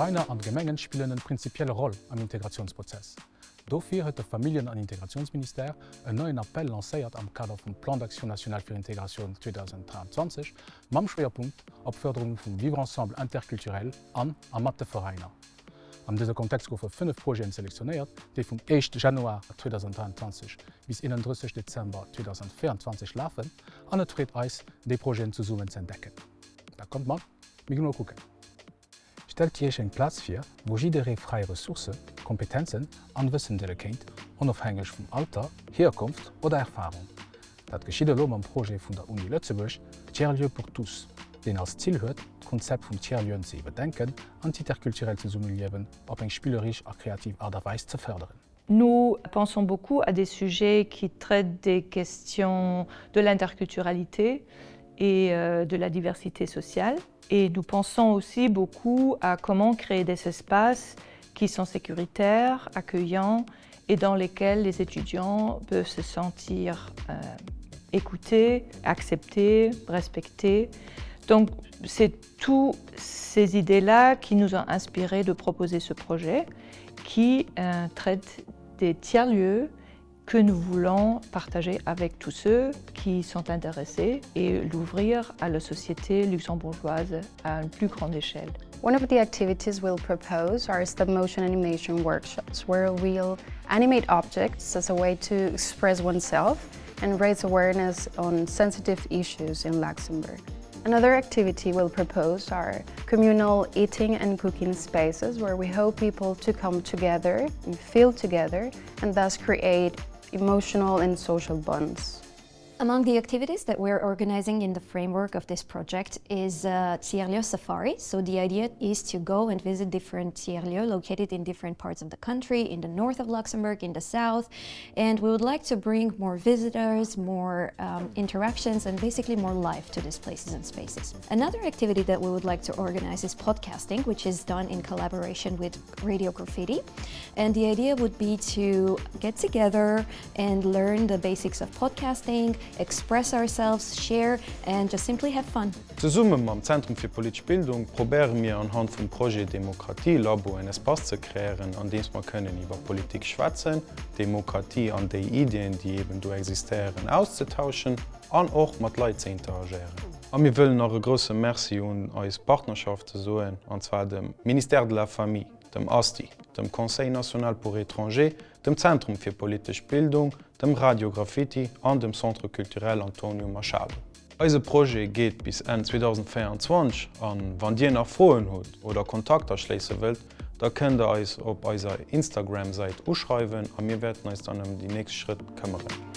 D'Veräiner an d'Gemengen spillen en prinzipielle Roll am Integratiounsprozess. Dofir huet de Familljen an Integratiounsministère en neien Appell lancéiert am Kader vum Plan d'action national fir Integratioun 2023 mam Schwéierpunkt op Fërderung vum Vivre ensemble interculturel an a mat de Veräiner. Am dëse Kontext goufe 5 Projeten selektionéiert, déi vum 1 Januar 2023 bis 31 Dezember 2024 lafen an et freet eis, déi Projeten zesummen ze entdecken. Da kommt mat, mir ginn mol kucken. Stellt Iech eng Plaz vir, wou jidderee fräi Ressourcen, Kompetenzen an Wëssen deele kéint, onofhängeg vum Alter, Hierkonft oder Erfarung. Dat geschitt elo mam Projet vun der Uni Lëtzebuerg Tiers-lieux pour tous, deen als Zil huet, d'Konzept vum Tiers-lieuen ze iwwerdenken an d'interkulturellt Zesummeliewen op eng spilleresch a kreativ Aart a Weis ze fërderen. Nous pensons beaucoup à des sujets qui traitent des questions de l'interculturalité et euh, de la diversité sociale. Et nous pensons aussi beaucoup à comment créer des espaces qui sont sécuritaires, accueillants et dans lesquels les étudiants peuvent se sentir euh, écoutés, acceptés, respectés. Donc c'est toutes ces idées-là qui nous ont inspiré de proposer ce projet qui euh, traite des tiers-lieux que nous voulons partager avec tous ceux qui sont intéressés et l'ouvrir à la société luxembourgeoise à une plus grande échelle. One of the activities we'll propose are stop motion animation workshops where we'll animate objects as a way to express oneself and raise awareness on sensitive issues in Luxembourg. Another activity we'll propose are communal eating and cooking spaces where we hope people to come together and feel together and thus create emotional and social bonds. Among the activities that we're organizing in the framework of this project is uh, Tiers-lieu Safari. So the idea is to go and visit different Tiers-lieu located in different parts of the country, in the north of Luxembourg, in the south. And we would like to bring more visitors, more um, interactions and basically more life to these places and spaces. Another activity that we would like to organize is podcasting, which is done in collaboration with Radio Graffiti. And the idea would be to get together and learn the basics of podcasting, express ourselves, share and just simply have fun. Zesumme mam Zentrum fir politesch Bildung probéiere mir anhand vum Projet Demokratie Labo en Espace ze kreéieren, an deems mer kënnen iwwer Politik schwätzen, Demokratie an déi Iddien, déi eben do existéieren, auszetauschen an och mat Leit ze interagéieren. A mir wëllen nach e grousse Merci un eis Partnerschafte soen, an zwar dem Ministère de la Famille, dem ASTI, dem Conseil national pour étrangers, dem Zentrum fir politesch Bildung, dem Radio Graffiti an dem Centre culturel Antonio Machado. Eise Projet geet bis Enn 2024 an wann Dir nach Froen hutt oder Kontakter schléisse wëllt, da kënnt der eis op eiser Instagram Säit uschreiwen a mir wäerten eis dann ëm déi nächst Schrëtt këmmeren.